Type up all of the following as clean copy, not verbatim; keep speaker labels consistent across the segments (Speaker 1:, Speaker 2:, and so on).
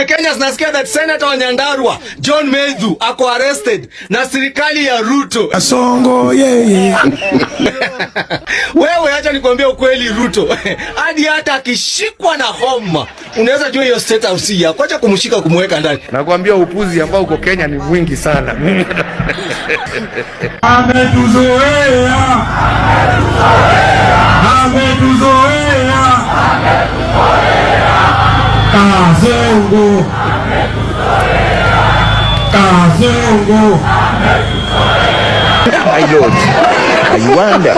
Speaker 1: Kenya zinasikia that Senator wa Nyandarua John Methu ako arrested na serikali ya Ruto.
Speaker 2: Kasongo yeye.
Speaker 1: Wewe acha nikwambie ukweli Ruto. Hadi hata akishikwa na homa, unaweza jua hiyo state house yako. Acha kumshika kumweka ndani.
Speaker 3: Nakwambia upuzi ambao uko Kenya ni mwingi sana.
Speaker 2: Ametuzoea. Ametuzoea. Kasongo. Kasongo.
Speaker 4: My lord, I wonder.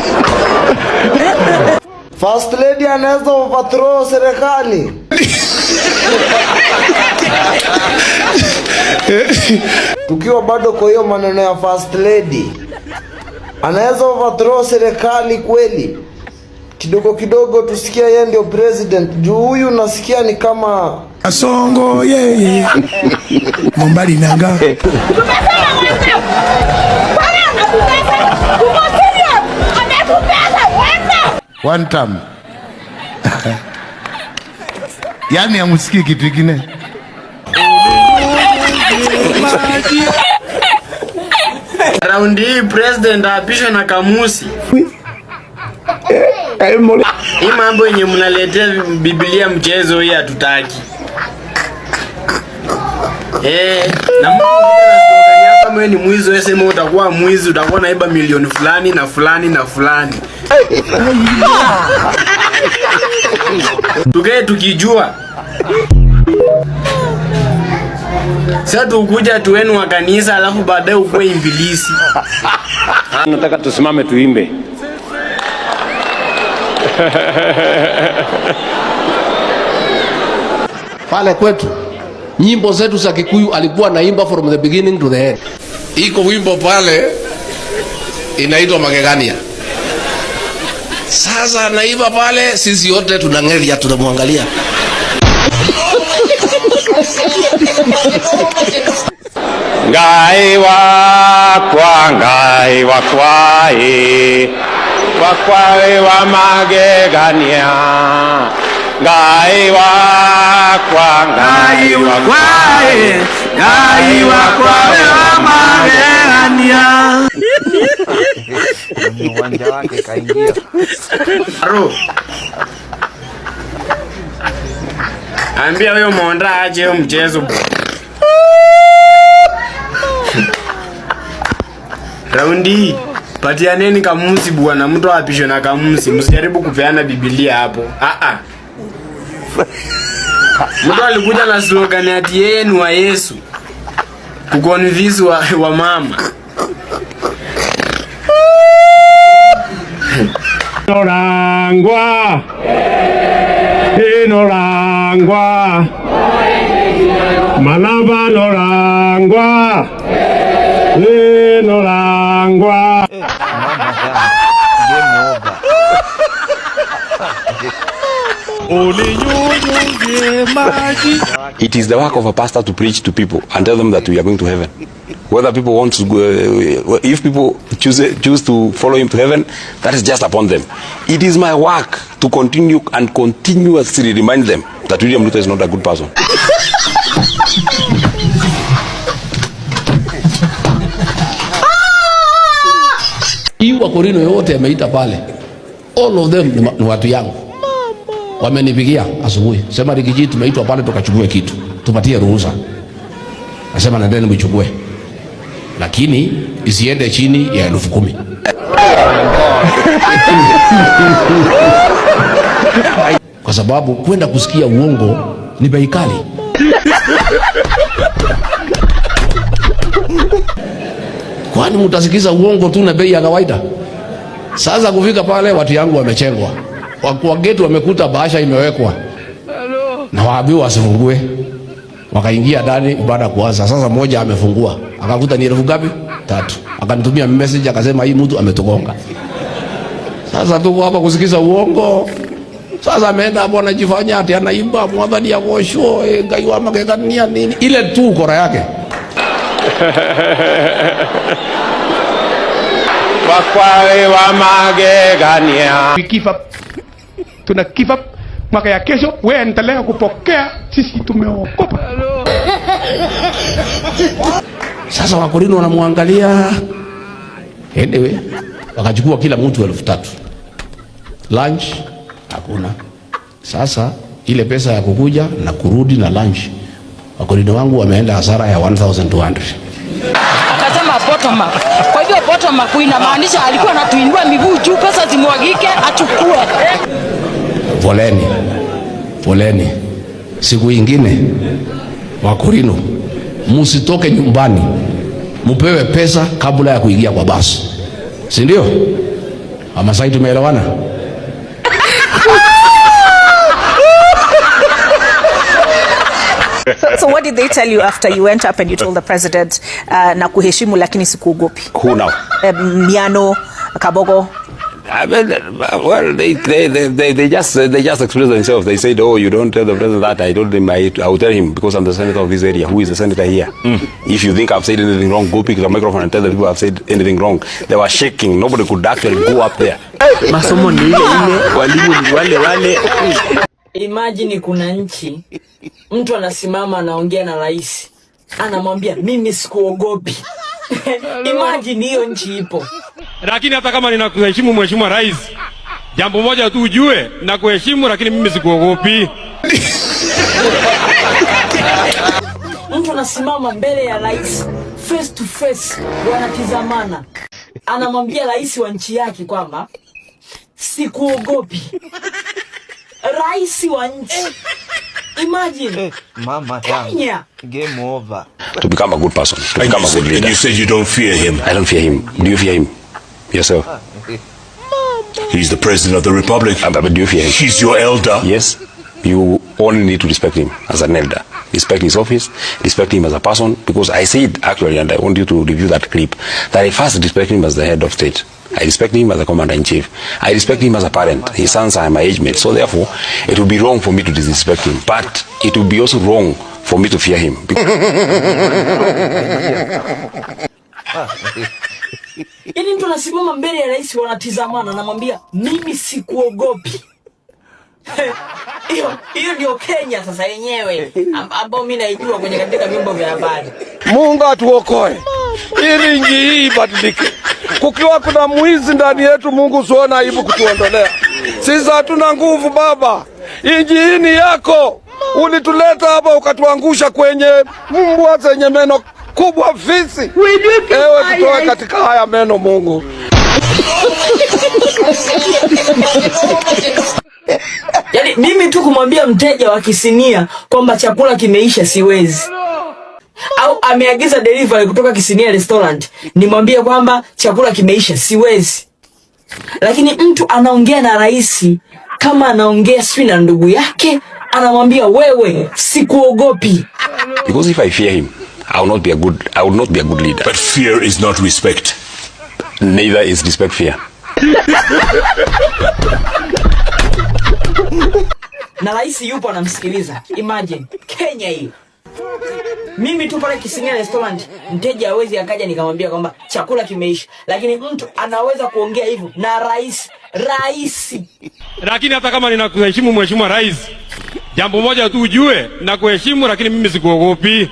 Speaker 5: First Lady anaweza overthrow serikali. Tukiwa bado kwa hiyo maneno ya First Lady, anaweza overthrow serikali kweli? Kidogo kidogo tusikia yeye ndio president. Juu huyu nasikia ni kama
Speaker 2: Kasongo yeye. Mombali nanga.
Speaker 3: One term. Yaani hamsikii kitu kingine.
Speaker 6: Raundi hii president aapishwe na kamusi. Hii mambo yenye mnaletea Biblia mchezo hii hatutaki. Na Mungu kama wewe ni mwizi, wewe sema utakuwa mwizi, utakuwa naiba milioni fulani na fulani na fulani. Tukae tukijua. Sasa tukuja tuenu wa kanisa alafu baadaye ukuwe imbilisi.
Speaker 7: Nataka tusimame tuimbe.
Speaker 8: Pale kwetu nyimbo zetu za Kikuyu alikuwa naimba from the beginning to the end. Iko wimbo pale inaitwa Magegania. Sasa naimba pale, sisi wote tunang'evya, tunamwangalia.
Speaker 7: Ngai wakwa, Ngai wakwa, wakwa we wa magegania. Ngai wakwa, Ngai wakwa, Ngai wakwa we wa magegania.
Speaker 4: Uwanja wake kaingia.
Speaker 6: Aro. Ambia huyo monda aje hiyo mchezo. Raundi hii patianeni kamusi bwana, mtu apishwe na kamusi, msijaribu kupeana Biblia hapo. Ah ah. Mtu alikuja na slogan ati yeye ni wa Yesu. Kuconvince wa mama.
Speaker 7: Norangwa. Norangwa. Malaba Norangwa. Norangwa.
Speaker 4: Game over.
Speaker 9: It is the work of a pastor to preach to people and tell them that we are going to heaven. Whether people want to go, if people choose to follow him to heaven, that is just upon them. It is my work to continue and continuously remind them that William Ruto is not a good person.
Speaker 8: Hii Wakorino yote ameita pale, all of them ni watu yangu, wamenipigia asubuhi, sema Riggy G, tumeitwa pale tukachukue kitu, tupatie ruhusa. Nasema nendeni mchukue, lakini isiende chini ya 10,000. Kwa sababu kwenda kusikia uongo ni bei kali. Kwani mtasikiza uongo tu na bei ya kawaida? Sasa kufika pale watu yangu wamechengwa. Wakuu wa geti wamekuta bahasha imewekwa. Na waambiwa wasifungue. Wakaingia ndani baada ya kuanza. Sasa mmoja amefungua. Akakuta ni elfu ngapi? 3. Akanitumia message akasema hii mtu ametugonga. Sasa tuko hapa kusikiza uongo. Sasa ameenda hapo anajifanya ati anaimba mwadhani ya gosho, Ngai wa magegania nini. Ile tu kora yake.
Speaker 7: Wakwa wa magegania.
Speaker 2: We give up. Tuna give up. Mwaka ya kesho wewe endelea kupokea, sisi tumeokopa.
Speaker 8: Sasa Wakorino wanamwangalia. Anyway, wakachukua kila mtu 3,000. Lunch hakuna. Sasa ile pesa ya kukuja na kurudi na lunch, Wakorino wangu wameenda hasara ya 1200.
Speaker 10: Akasema bottom up. Kwa hivyo bottom up inamaanisha alikuwa anatuinua miguu juu, pesa zimwagike, achukue.
Speaker 8: Poleni, poleni. Siku ingine Wakorino, musitoke nyumbani, mupewe pesa kabla ya kuingia kwa basi, si ndio? Wamasai tumeelewana?
Speaker 11: So what did they tell you after you went up and you told the president na kuheshimu lakini sikuogopi?
Speaker 9: Who now?
Speaker 11: Miano, Kabogo.
Speaker 9: I mean, well, they just expressed themselves. They said, "Oh, you don't tell the president that." I told them I will tell him because I'm the senator of this area. Who is the senator here? If you think I've said anything wrong, go pick the microphone and tell the people I've said anything wrong. They were shaking. Nobody could actually go up there.
Speaker 6: Masomo ni ile ile, walimu ni wale wale.
Speaker 10: Imagine kuna nchi mtu anasimama anaongea na rais anamwambia mimi sikuogopi. Imagine hiyo nchi ipo.
Speaker 7: Lakini hata kama ninakuheshimu Mheshimiwa Rais, jambo moja tu ujue, nakuheshimu lakini mimi sikuogopi.
Speaker 10: Mtu anasimama mbele ya rais face to face, wanatizamana, anamwambia rais wa nchi yake kwamba sikuogopi. Rais wa nchi. Imagine.
Speaker 4: Mama yangu.
Speaker 10: Kenya.
Speaker 4: Game over.
Speaker 9: To become a good person, to become a good leader.
Speaker 12: And you said you don't fear him.
Speaker 9: I don't fear him. Do you fear him? Yourself?
Speaker 12: He's the president of the republic.
Speaker 9: But do you fear him?
Speaker 12: He's your elder.
Speaker 9: Yes. You only need to respect him as an elder. Respect his office, respect him as a person, because I said actually, and I want you to review that clip, that I first respect him as the head of state. I respect him as a commander-in-chief. I respect him as a parent. His sons are my age mates. So therefore, it would be wrong for me to disrespect him. But it would be also wrong for me to fear him.
Speaker 10: Yaani mtu anasimama mbele ya rais, wanatizamana, anamwambia mimi sikuogopi. Hiyo ndio Kenya sasa yenyewe ambao mimi naijua kwenye katika vyombo vya habari.
Speaker 7: Mungu atuokoe ili nchi hii ibadilike. Kukiwa kuna mwizi ndani yetu, Mungu usione aibu kutuondolea. Sisi hatuna nguvu Baba, nchi hii ni yako. Ulituleta hapa ukatuangusha kwenye mbwa zenye meno kubwa fisi. Ewe tutoe katika haya meno Mungu.
Speaker 10: Yaani mimi tu kumwambia mteja wa Kisinia kwamba chakula kimeisha siwezi. Au ameagiza delivery kutoka Kisinia restaurant, nimwambie kwamba chakula kimeisha siwezi. Lakini mtu anaongea na rais kama anaongea swi na ndugu yake, anamwambia wewe sikuogopi.
Speaker 9: Because if I fear him, I will not be a good, I will not be a good leader.
Speaker 12: But fear is not respect.
Speaker 9: Neither is respect fear.
Speaker 10: Na rais yupo anamsikiliza. Imagine Kenya hiyo. Mimi tu pale Kisinia restaurant, mteja hawezi akaja nikamwambia kwamba chakula kimeisha, lakini mtu anaweza kuongea hivyo na rais. Rais.
Speaker 7: Lakini hata kama ninakuheshimu Mheshimiwa Rais, jambo moja tu ujue, nakuheshimu lakini mimi sikuogopi.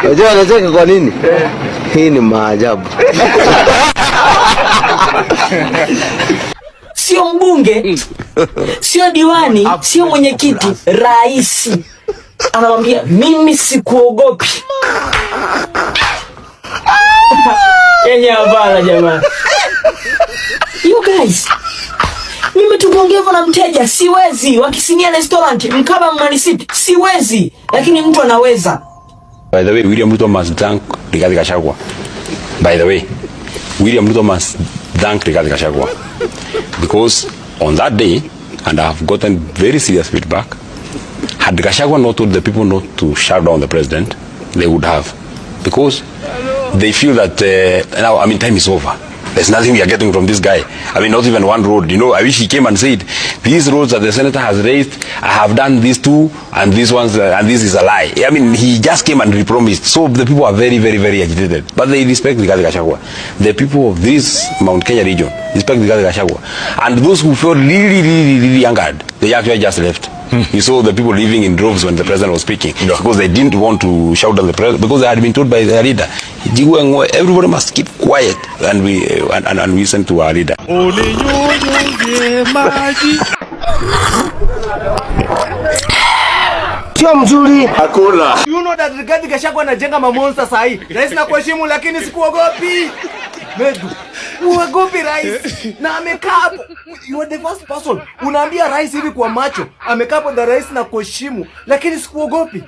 Speaker 5: Unajua anacheka kwa nini? Hii ni maajabu.
Speaker 10: Sio mbunge, sio diwani, sio mwenyekiti, rais anamwambia mimi sikuogopi. Yenye hapana jamani. You guys, mimi tu kuongea hivyo na mteja siwezi. Wakisinia restaurant Mkaba mmarisiti siwezi, lakini mtu anaweza.
Speaker 9: By the way, William Ruto must thank Rigathi Gachagua. By the way, William Ruto must thank Rigathi Gachagua. Because on that day, and I have gotten very serious feedback, had Gachagua not told the people not to shut down the president, they would have. Because they feel that now, I mean, time is over. There's nothing we are getting from this guy. I mean, not even one road. You know, I wish he came and said, these roads that the senator has raised, I have done these two, and these ones, and this is a lie. I mean, he just came and repromised. So the people are very, very, very agitated. But they respect Rigathi Gachagua. The people of this Mount Kenya region respect Rigathi Gachagua. And those who felt really, really, really angered, They actually just left. You saw the people leaving in droves when the president was speaking because they didn't want to shout at the president because they had been told by their leader, "Everybody must keep quiet," and we and listen to our leader.
Speaker 1: Sio mzuri. Hakuna. You know that Rigathi Gachagua anajenga mamonster saa hii. Rais, nakuheshimu lakini sikuogopi. Medu. Uogopi rais. Na amekaa hapo. You are the first person. Unaambia rais hivi kwa macho. Amekaa hapo, the rais, nakuheshimu lakini sikuogopi.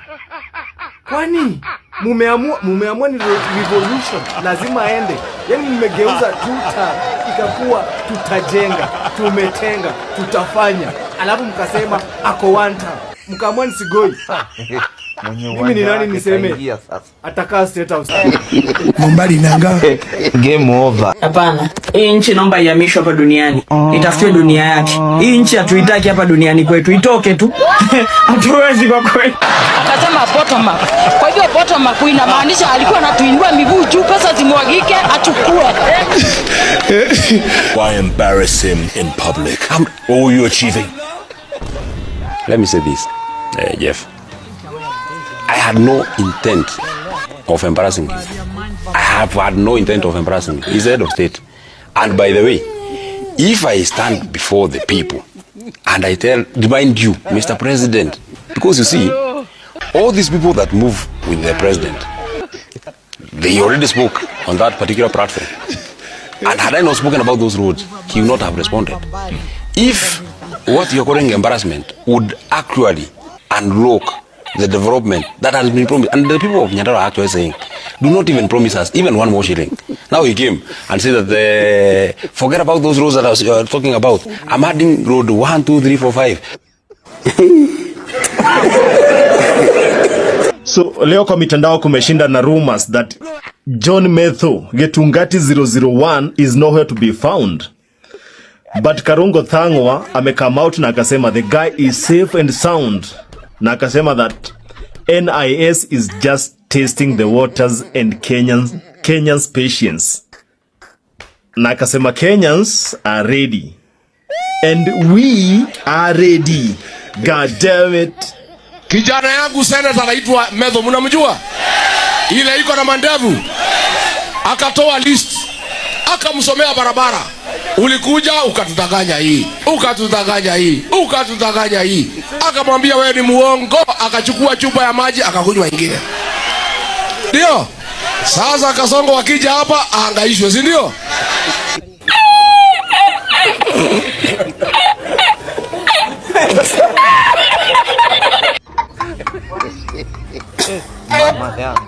Speaker 1: Kwani mumeamua ni revolution lazima aende. Yaani mmegeuza tuta ikakuwa tutajenga, tumetenga, tutafanya. Alafu mkasema ako one term. Mkaamua ni Sigoi.
Speaker 4: Mwenye
Speaker 1: Mimi ni
Speaker 4: uwanja
Speaker 1: nani
Speaker 4: wake
Speaker 1: niseme?
Speaker 4: Kaingia sasa.
Speaker 1: Atakaa State House.
Speaker 2: Mobali nanga.
Speaker 4: Game over.
Speaker 10: Hapana, hii nchi naomba ihamishwe hapa duniani, itafutiwe dunia yake. Hii nchi hatuitaki hapa duniani kwetu, itoke tu. Hatuwezi kwa kweli.
Speaker 13: Akasema bottom up. Kwa hivyo bottom up inamaanisha alikuwa anatuinua miguu juu, pesa zimwagike, achukue.
Speaker 12: Why embarrass him in public? What were you achieving?
Speaker 9: Let me say this, Jeff. I had no intent of embarrassing him. I have had no intent of embarrassing him. He's the head of state. And by the way, if I stand before the people and I tell, remind you, Mr. President, because you see, all these people that move with the president, they already spoke on that particular platform. And had I not spoken about those roads, he would not have responded. If what you're calling embarrassment would actually unlock the development that has been promised, and the people of Nyandarua are actually saying, do not even promise us even one more shilling. Now he came and said that forget about those roads that I was talking about. I'm adding road one, two, three, four, five.
Speaker 14: So leo kwa mitandao kumeshinda na rumors that John Methu Getungati 001 is nowhere to be found. But Karungo Thang'wa amecome out na akasema the guy is safe and sound, na akasema that NIS is just testing the waters and Kenyans patience, na akasema Kenyans are ready and we are ready. God damn it.
Speaker 7: Kijana yangu senator anaitwa Methu, mnamjua? Ile iko na mandevu. Akatoa list, akamsomea barabara. Ulikuja ukatudanganya hii, ukatudanganya hii, ukatudanganya hii. Akamwambia wewe ni muongo, akachukua chupa ya maji akakunywa ingine. Ndio. Sasa Kasongo wakija hapa ahangaishwe, si ndio?
Speaker 4: Mama yangu.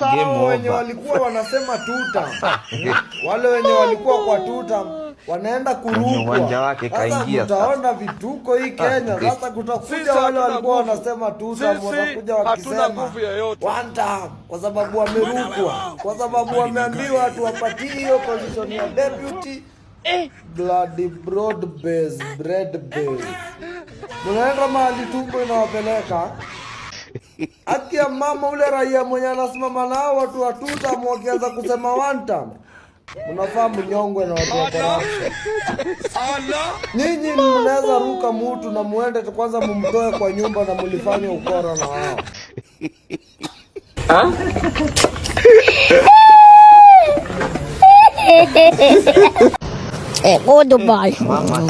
Speaker 4: Game
Speaker 5: Hao wenye
Speaker 4: over.
Speaker 5: Walikuwa wanasema tuta, wale wenye walikuwa kwa tuta wanaenda
Speaker 4: Mwenye uwanja
Speaker 5: kurukwa.
Speaker 4: wake
Speaker 5: Sasa
Speaker 4: kaingia sasa.
Speaker 5: mtaona vituko hii Kenya. Sasa kutakuja
Speaker 7: Sisi
Speaker 5: wale
Speaker 7: hatuna
Speaker 5: walikuwa
Speaker 7: nguvu.
Speaker 5: wanasema tuta,
Speaker 7: Sisi
Speaker 5: watakuja
Speaker 7: hatuna
Speaker 5: wakisema
Speaker 7: nguvu yoyote.
Speaker 5: one term, kwa sababu wamerukwa, kwa sababu wameambiwa tuwapatie hiyo position ya deputy. Bloody broad base, bread base. Mnaenda mahali tumbo inawapeleka. Haki ya mama, ule raia mwenye anasimama nao watu wa tuta, wakianza kusema one term, mnafaa mnyongwe na watu wa corruption. Nyinyi mnaweza ruka mutu na muende tu kwanza mumtoe kwa nyumba na mulifanye ukora na wao.
Speaker 13: Goodbye.
Speaker 4: Mama.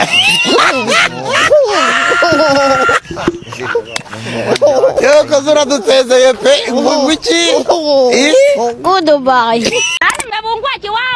Speaker 13: Goodbye.
Speaker 15: Mebungua kiwanja.